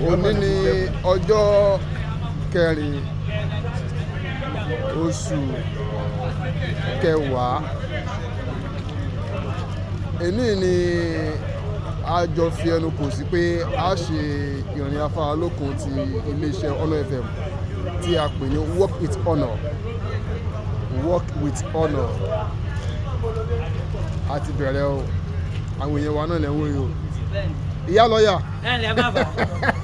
Òní ni ọjọ́ kẹrin oṣù kẹwàá. Èní ni a jọ fi ẹnu kò sí pé a ṣe ìrìn afáralókun ti iléeṣẹ́ Honor FM tí a pè ní Walk with Honor. Walk with Honor. A ti bẹ̀rẹ̀ o. Àwọn èèyàn wa náà lẹ́ ń wò yìí o. Ìyá lọ́yà. Ẹ ǹlẹ́ bàbá,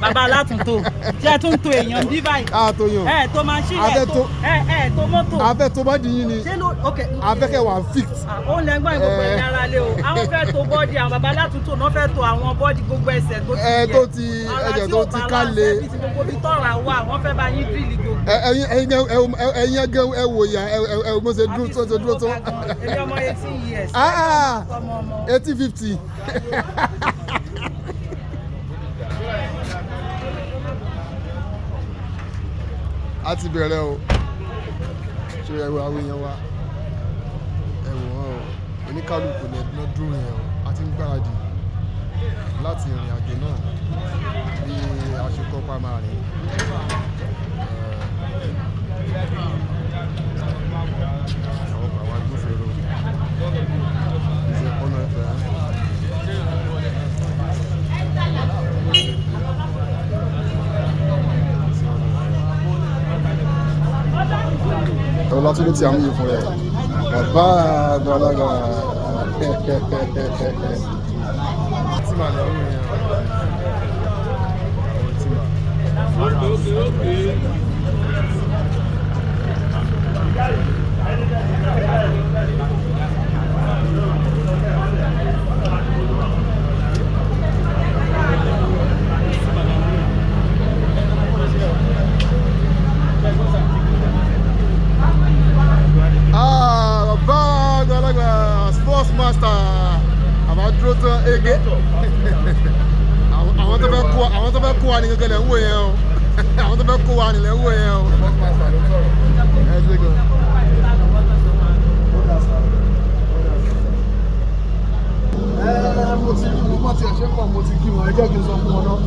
bàbá alátúntò, ṣé ẹ tún to èèyàn bí báyìí? A tó yàn. Ẹ tó machine, A ẹ fẹ́ tó ẹ tó mọ́tò. A fẹ́ tó body yín ni. Ṣé ló ok. A fẹ́ kẹ́ wà fit. Ó lẹ gbọ́n gbogbo ẹ̀yìn ara lé o. Àwọn fẹ́ to body, àwọn bàbá alátúntò náà fẹ́ to àwọn body, gbogbo ẹsẹ̀ tó ti Ẹ yẹ. tó ti Ara ẹ̀jẹ̀ tí tó ò ti balance, ká le. ẹbí ti gbogbo ibi tọ́ra wà, wọ́n fẹ́ bá yín drill gbogbo. Ẹ̀yin ẹ̀yin gan ẹ̀yin gan, ẹ wò ya ẹ ẹ mo ṣe dúró tó ṣe dúró tó. Èmi ọmọ 18 years. Ah! Ọmọ ọmọ. 1850. A ti bẹ̀rẹ̀ o. Ṣé ẹ wo àwọn èèyàn wa? Ẹ wò wọ́n o. Oníkálukú ní ẹdínà dúró yẹn o. A ti ń gbáradì láti ìrìn àjò náà bí a ṣe kọ́ pa máa rìn. Àwọn agbófinró. Iṣẹ́ Honor FM. Iṣẹ́ Honor FM. Ọlátúndé tí a ń yí fún rẹ̀. Bàbá àgbàlagbà. Tí màá lè rí yẹn. Àwọn tí màá. Ah, bàbá àgbàlagbà, sports master, àbá dúró tán ege. Àwọn tó fẹ́ kó wa ní gẹ́gẹ́ lẹ̀ ń wò yẹn o. Àwọn tó fẹ́ kó wa ní lẹ̀ ń wò yẹn o. Ẹ ṣe gan. Mo ti rí mo bá tiẹ̀ ṣe pọ̀, mo ti kí wọn. Ẹ jẹ́ kí n sọ fún wọn náà.